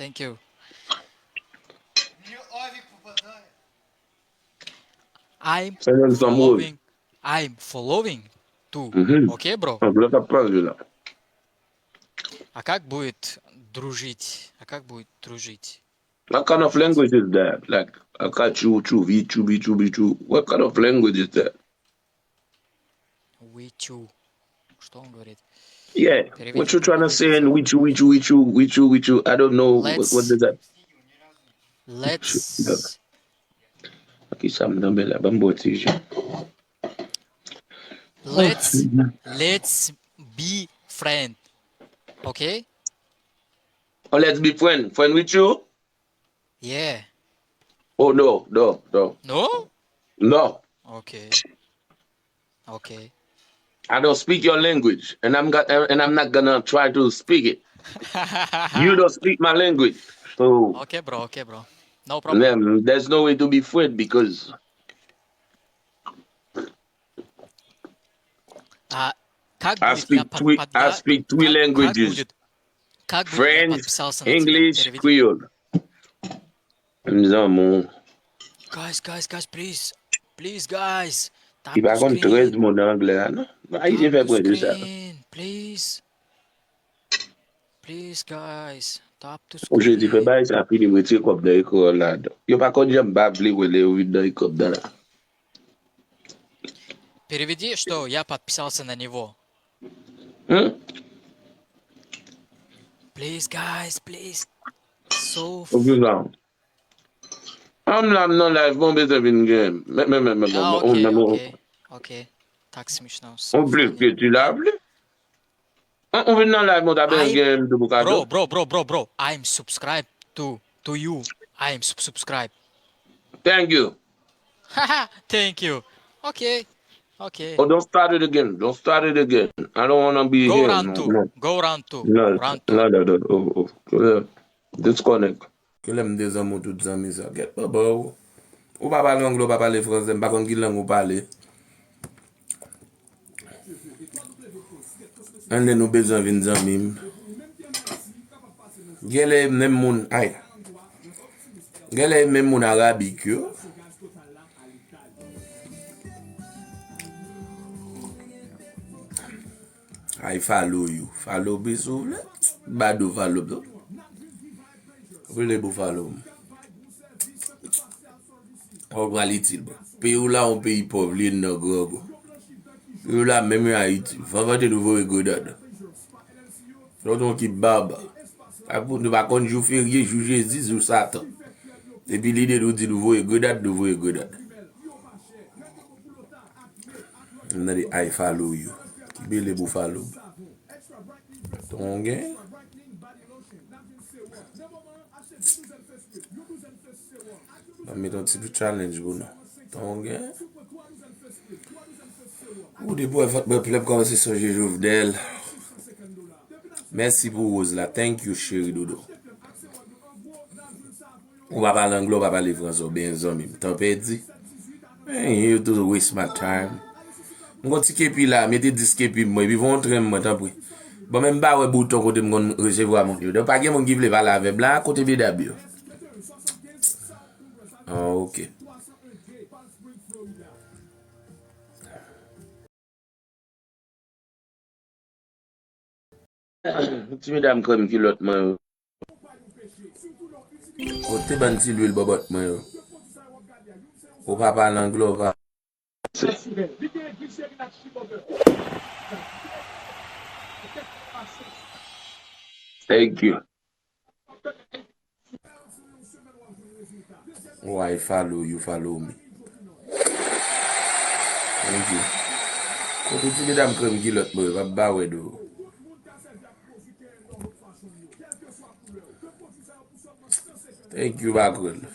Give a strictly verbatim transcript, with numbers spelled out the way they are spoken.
Thank you. I'm following. I'm following too. Mhm. Ok, bro. Anglè k ap pale la. А как будет дружить? А как будет дружить? What kind of language is that? Like, I got you, chubi, chubi, chubi, chu. What kind of language is that? With you. Что он говорит? Yeah. What you trying to say in with you, with you, with you, with you, with you? I don't know what, what does that. Let's. Ki sa m tonbe la? Ban m bwè ti je. Let's, let's be friend. Ok? Oh, let's be friend. Friend with you? Yeah. Oh, no, no, no. No? No. Ok. Ok. I don't speak your language, and I'm got, and I'm not gonna try to speak it. You don't speak my language, so. Ok, bro. Ok, bro. No problem. Then there's no way to be friend because I speak three, I speak three languages. French, English, Creole. M zanmi w. Guys, guys, guys, please. Please, guys. Li pa konn trèz mo nan anglè a, non. Ayisyen fè pwen de sa. Please. Please, guys. Tap to screen. Jezi fè bagay sa fini, m retire kòb nan ekran an ladan. Yo pa konn janm pa vle wè lè yo vin nan ekran m nan la. Переведи, что я подписался на него. Hmm? Please, guys, please. So. Ok, la. An m la, m nan live, bon, bezwen vin gen. Men, men, men, men, men, men, men, men, men. Ah, ok, ok, ok. Tax Michnos. Ou vle ke ti la vle? An, ou vin nan live, mwen ta byen gen double kado. Bro, bro, bro, bro, bro. I'm subscribed to, to you. I'm sub-, subscribed. Thank you. Haha, thank you. Ok, ok. Oh, don't start it again. Don't start it again. I don't wanna be here. Go round two. No, no. Go round two. No, round two. No, no, no. Oh, oh. Disconnect. Kilè m te zanmi w tout zanmi sa? Gèt bòbò w. Ou pa pale anglè, ou pa pale fransè, m pa konn ki lang ou pale. Ann, lè nou bezwen vin zanmi m. Genlè menm moun, ay. Genlè menm moun Arabik yo. I follow you. Follow me si w vle. Badou follow m tou. Vle pou follow m. Ou pral itil, bro. Peyi w la, yon peyi pòv, li nan grangou. Peyi w la, menm yon Ayiti. Fanfante nou voye grenad. Lòt yon ki baba. Apre nou pa konn jou ferye, jou Jezi, jou Satan. Epi lide nou di nou voye grenad, nou voye grenad. M tande I follow you. Ki bele pou follow. Tongen. Ban m met yon ti challenge pou nou. Tongen. Ou depi w wè vant mwen plen, m kòmanse sonje Jovenel. Mèsi pou woz la. Thank you, cheri doudou. Ou pa pale anglè, ou pa pale fransè, ou byen zanmi m. Tan pèdi. Man, you just waste my time. M gon ti kepi la, mete dis kepi m, epi voye yon trenn mwen, tanpri. Bon, men m pa wè bouton kote m konn resevwa moun yo. Donk, pa gen moun ki vle pale avè m la, kote medam yo? Ah, ok. Ti medam krèm kilòt mwen yo. Kote bann ti lwil bòbòt mwen yo? Ou pa pale anglè, ou pa. Thank you. Why follow you, follow me? Thank you. Kote ti medam krèm kilòt mwen yo, pa ba wè do. Thank you, Makrèl.